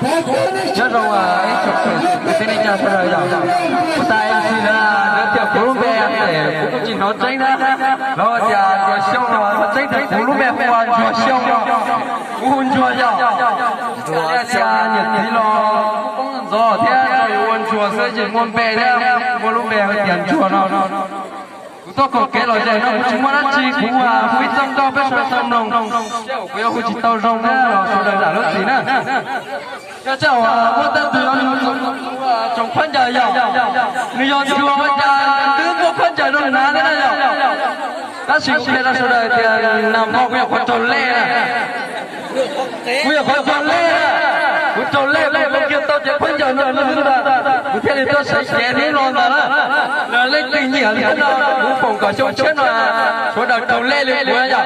Nyob zoo ib tsoom kwv tij neej tsa sawv daws yom. Kuv tas ib ntsis na, nws tias kuv lub npe es kuv kuj tsis hnov tseeb na. Lawv tias Ntsuag Xyooj no, tseeb tias kuv lub npe hu ua Ntsuag Xyooj no. Kuv hu Ntsuag yom. Ntsuag tias niam txiv los kuj poob ntxov thiab, tsuas yog ua Ntsuag xwb tsis muaj npe thiab, muaj lub npe hais tias Ntsuag no. Kuv tuaj koom kev lom zem no kuv tsis muaj dab tsi, kuv hu ib txoj nkauj peb sawv daws tau mloog, seb kuv yuav hu tsis tau zoo thiab los sawv daws zam lub txim na. Yog tej uas muaj tej tug yog tsoom khaub ncaws yom, nws yog Ntsuag ua cas twb muaj khaub ncaws zoo hnav thiab na yom. Tab sis kuv qhia rau sawv daws tias nag hmo kuv nyuam qhuav raug lej na. Kuv nyuam qhuav raug lej na. Kuv raug lej kuv mus kiag tau cev khaub ncaws no xwb ntag, kuv thiaj li tuaj sawv cev hnub no ntag na. Leej twg nyiam thiab no, kuv foom kom xyoo tshiab no sawv daws raug lej li kuv yom.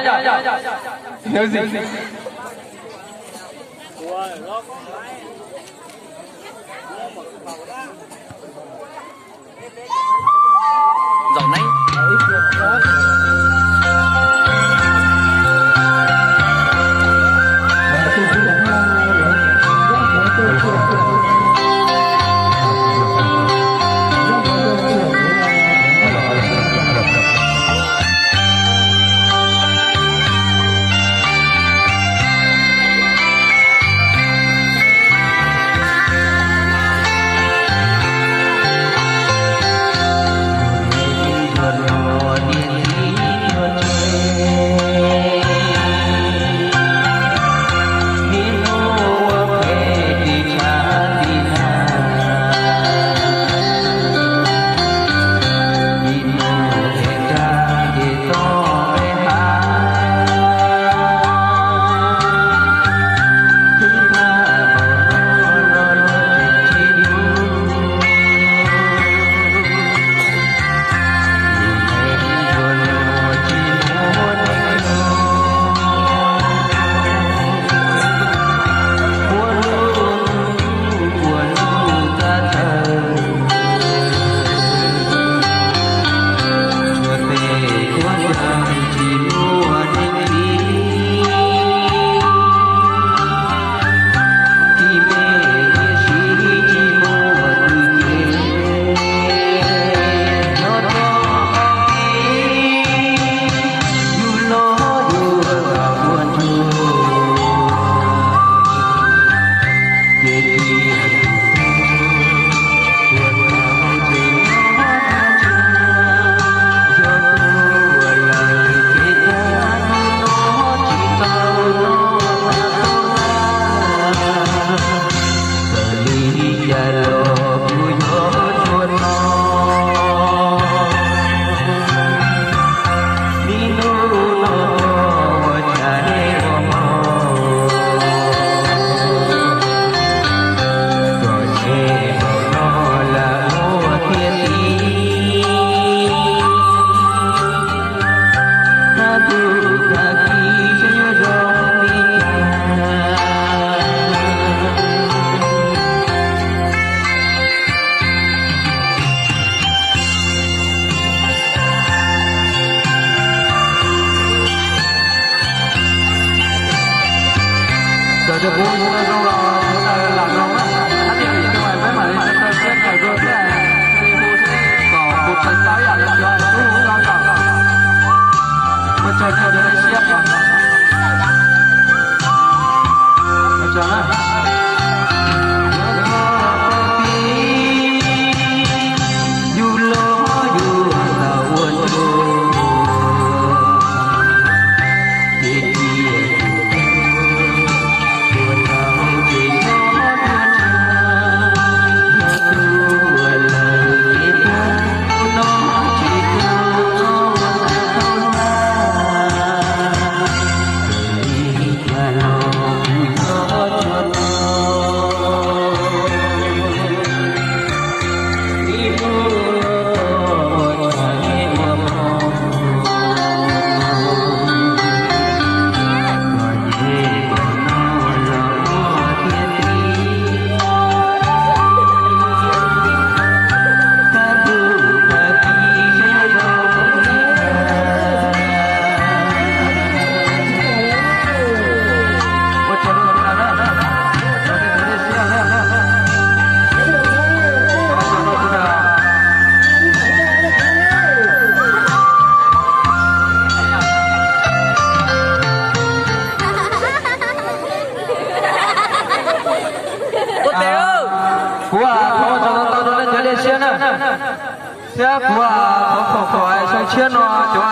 Thiab kuv thov foom kom xyoo tshiab no cov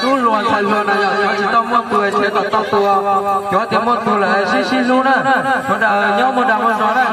tub hluas ntxhais hluas na yog cov tsis tau muaj tus thiaj kom tau tus, cov tias muaj tus lawm sib sib hlub na, sawv daws nyob muaj dag muaj zog na.